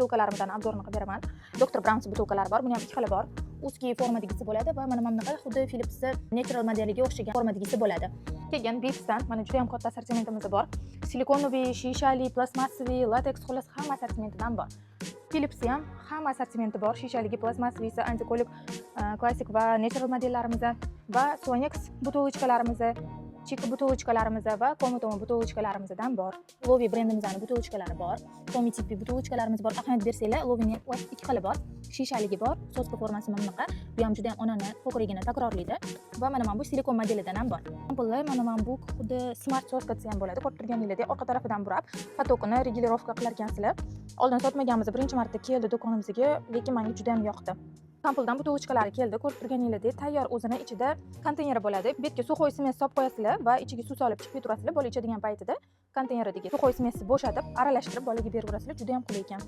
Бутылка larimizdan обзор ini qilib beraman. Dr. Browns бутылка lari bor, buni ham ikki xili bor. Узкий formadagisi bo'ladi va mana bunaqa xuddi Philips'i Natural modeliga o'xshagan formadagisi bo'ladi. Keyin Bifsdan mana juda ham katta assortimentimiz bor. Силиконовый, shishali, пластмассовый, lateks, xullas, hamma assortimentidan bor. Philips'i ham hamma assortimenti bor. Shishaligi, пластмассовый si, антиколик, klassik va natural modellarimiz va Sonex бутылочка larimiz, Chik бутылочка larimiz va Comotomo бутылочка larimizdan bor. Lovi brendimizni бутылочка lari bor. Tomi tipi бутылочка larimiz bor. Ahamiyat bersanglar, Lovini ikki xili bor. Shishaligi bor, соска formasi mana bunaqa. Bu ham juda ham onani ko'kragini takrorlaydi. Va mana bu silikon modelidan ham bor. Pulli mana bu xuddi smart соска desa ham bo'ladi. Ko'rib turganingizdek, orqa tarafidan burab, поток ini регулировка qilar ekansizlar. Oldin sotmaganmiz, birinchi marta keldi do'konimizga, lekin menga juda ham yoqdi. Sampldan бутылочка lari keldi. Ko'rib turganingizdek, tayyor, o'zini ichida konteyneri bo'ladi. Bu yerga сухой смесь solib qo'yasizlar va ichiga suv solib chiqib ketaverasizlar. Bola ichadigan paytida konteyneridagi сухой смесь ni bo'shatib, aralashtirib bolaga beraverasizlar. Juda ham qulay ekan.